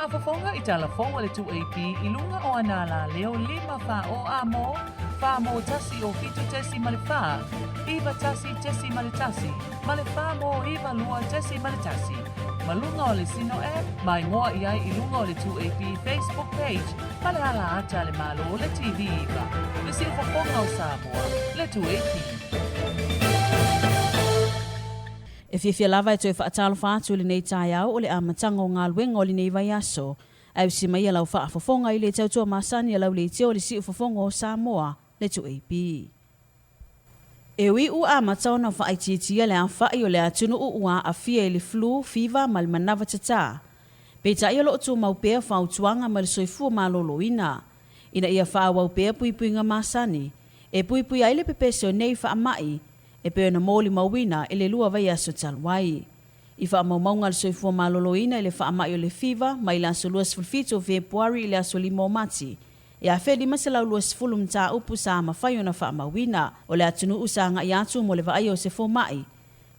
faafofoga i tala fou a le 2AP i luga o ana alaleo 5 4 o A mo, 4 mo 1 o 7.4, 9 1.1, ma le 4 mo 9 2.1. Ma luga o le Sino App, ma igoa i ai i luga o le 2AP Facebook page ma le ala ata a le Malo le TV 9, le siufofoga o Samoa, le 2AP. E fiafia lava e toe faatalofa atu i lenei taeao o le amataga o galuega o lenei vaiaso. Ae usi mai lau faafofoga i le tautua masani a lau leitio o le siufofoga o Samoa, le 2AP. E ui ua amata ona faaitiitia le aofai o le atunuu ua aafia i le flu, fiva ma le manava tatā. Peitai o lo o tumau pea fautuaga mai le soifua maloloina ina ia faaauau pea puipuiga masani e puipui ai le pepese o nei faamai e pei ona molimauina i le lua vaiaso talu ai. I faamaumauga a le Soifua Maloloina i le faamai o le fiva mai le aso 27 o Fepuari i le aso 5 o Mati, e 1,520 mataupu sa mafai ona faamauina. O le atunuu sa agai atu mo le vaaia o se fomai.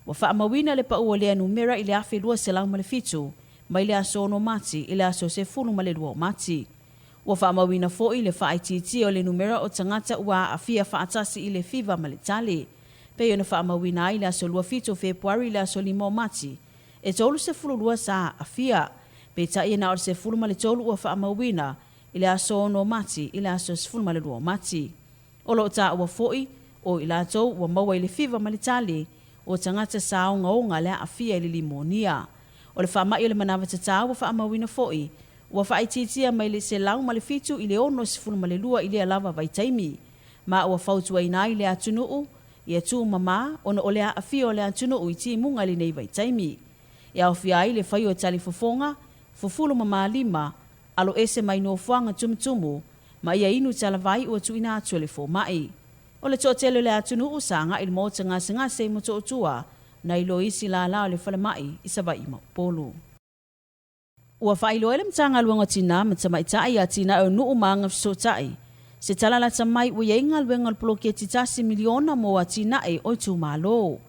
Ua faamauina le pau o lea numera i le 1,207 mai le aso 6 Mati i le aso 12 o Mati. Ua faamauina foi le faaitiitia o le numera o tagata ua aafia faatasi i le fiva ma le tale. Pei ona faamauina ai le aso 27 o Fepuari i le aso 5 o Mati, e 32 sa aafia. Peitai e na o le 13 ua faamauina i le aso 6 o Mati i le aso 12 o Mati. O lo o taua foi, o i latou ua maua i le fiva ma le tale, o tagata sa ogaoga le aafia i le limonia. O le faamai o le manava tatā ua faamauina foi, ua faaitiitia mai le 107 i le 62 i lea lava vaitaimi, ma ua fautuaina ai le atunuu ia tumama ona o le aafia o le atunuu i timuga i lenei vaitaimi. E aofia ai le fai o talifofoga, fufulu ma malima, alo ese mai nofoaga tumutumu, ma ia inu talavai ua tuuina atu e le fomai. O le toatele o le atunuu sa agai i le maota gasegase i Motootua, nai lo isi lala o le falemai i Savaii ma Upolu. Ua faailoa e le Matagaluega o Tinā ma Tamaitai atinae o nuu ma agafesootai se tala lata mai ua i ai galuega o le poloketi tasi miliona mo atinae o itumalo.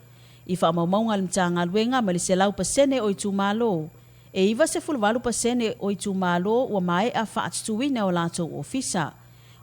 I faamaumauga a le Matagaluega mai le 100% o itumalo, e 98% o itumalo ua maea faatutuina o latou ofisa.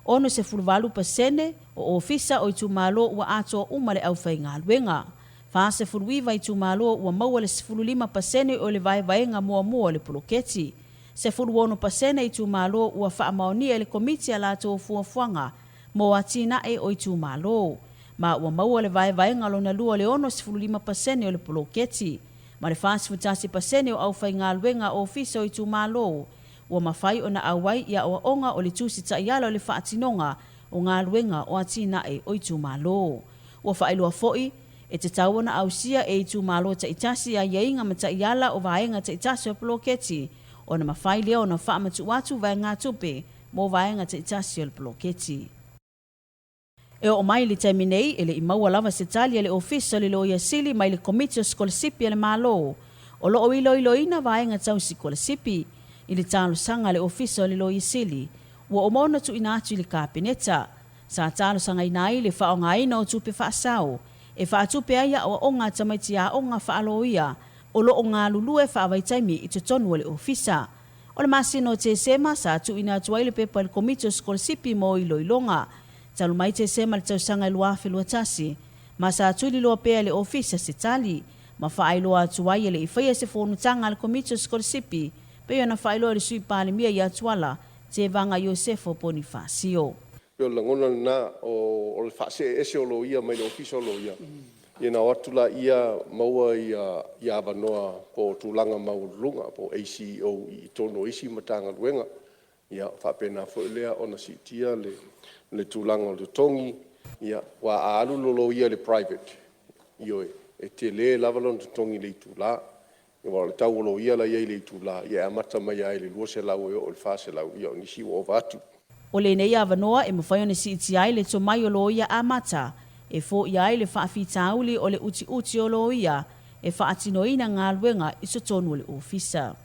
68% o ofisa o itumalo ua atoa uma le aufaigaluega. 49 itumalo ua maua le 15% o le vaevaega muamua o le poloketi. 16% itumalo ua faamaonia e le Komiti a latou fuafuaga mo atinae o itumalo, ma ua maua le vaevaega lona lua o le 65% o le poloketi, ma le 41% o aufaigaluega ofisa o itumalo ua mafai ona auai i aoaoga o le Tusi Taiala o le Faatinoga o Galuega o Atinae o Itumalo. Ua faailoa foi, e tatau ona ausia e itumalo taitasi aiaiga ma taiala o vaega taitasi o poloketi, ona mafai lea ona faamatuu atu vaegatupe mo vaega taitasi o le poloketi. E oo mai i le taimi nei, e le i maua lava se tali a le Ofisa o le Loia Sili mai le Komiti o Sikolasipi a le Malo o lo o iloiloina vaega tau sikolasipi. I le talosaga a le Ofisa o le Loia Sili, ua uma ona tuuina atu i le Kapeneta. Sa talosagaina ai le faaaogaina o tupe faasao e faatupe ai aoaoga a tamaiti aoga faaloia o lo o galulue faavaitaimi i totonu o le Ofisa. O le masina o Tesema, sa tuuina atu ai le pepa i le Komiti o Sikolasipi mo Iloiloga. Talu mai Tesema i le tausaga e 2021, ma sa tuliloa pea e le Ofisa se tali, ma faailoa atu ai e le i faia se fonotaga a le Komiti o Sikolasipi, pei ona faailoa e le Sui Palemia ia Tuala Tevaga Iosefo Ponifasio. Pei o le lagona lena o le faasee ese o loia mai le Ofisa o Loia, ia ona o atu lea maua avanoa po o tulaga maualuluga po o ACEO i totonu o isi Matagaluega. Ia faapena foi lea ona siitia le tulaga o totogi, aua a alu le loia i le private, ioe, e tele lava lona totogi i le itula. Aua o le tau o loia la e i ai i le itula, e amata mai lava i le $200 e oo i le $400, ia o nisi ua ova atu. O lenei avanoa e mafai ona siitia ai le tomai o loia amata e foia ai le faafitauli o le utiuti o loia e faatinoina galuega i totonu o le ofisa.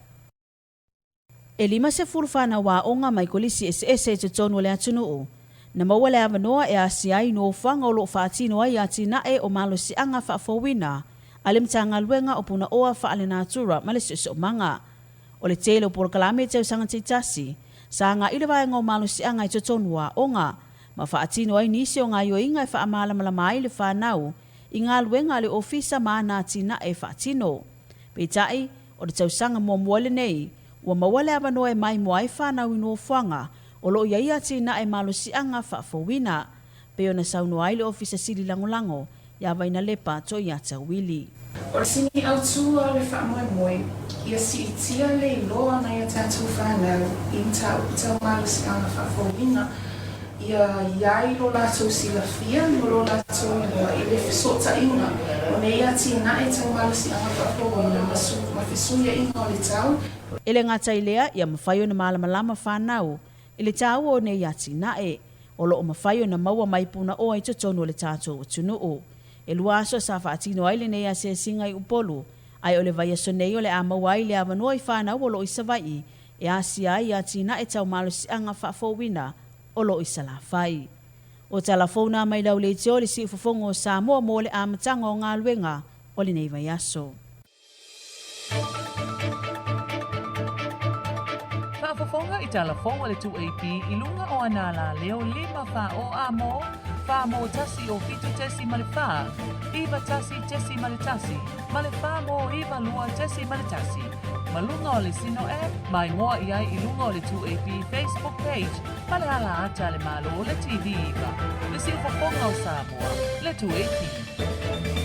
E 50 fanau aoga mai kolisi eseese i totonu o le atunuu na maua le avanoa e asia ai nofoaga o lo o faatino ai atinae o malosiaga faafouina a le Matagaluega o Punaoa Faalenatura ma le Siosiomaga. O le tele o polokalame i tausaga taitasi, sa agai le vaega o malosiaga i totonu o aoga, ma faatino ai nisi o gaoioiga e faamalamalama ai le fanau i galuega a le ofisa ma ana atinae e faatino. Peitai, o le tausaga muamua lenei, ua maua le avanoa e maimoa ai fanau i nofoaga o lo o i ai atinae malosiaga faafouina, pei ona saunoa ai le Ofisa Sili Lagolago ia Vainalepa Toiata Wili. O le sini autu o le faamoemoe, ia siitia le iloa o nai a tatou fanau i mataupu tau malosiaga faafouina, ia i ai lo latou silafia ma lo latou iloa i le fesootaiga o nei atinae tau malosiaga faafouina ma fesuiaiga o le tau. E le gata i lea, ia mafai ona malamalama fanau i le taua o nei atinae, o lo o mafai ona maua mai punaoa i totonu o le tatou atunuu. E lua aso sa faatino ai lenei asiasiga i Upolu, ae o le vaiaso nei o le a maua ai le avanoa i fanau o lo o i Savaii e asia ai atinae tau malosiaga faafouina o lo o i Salafai. O tala fou na mai lau leitio le siufofoga o Samoa mo le amataga o galuega o lenei vaiaso. Faafofoga i tala fou a le 2AP i luga o ana alaleo 5 4 o A mo, 4 mo 1 o 7.4, 9 1.1 ma le 4 mo 9 2.1. Ma luga o le Sino app, maimoa i ai i luga o le 2AP Facebook page ma le ala ata a le Malo le TV 9, le siufofoga o Samoa, le 2AP.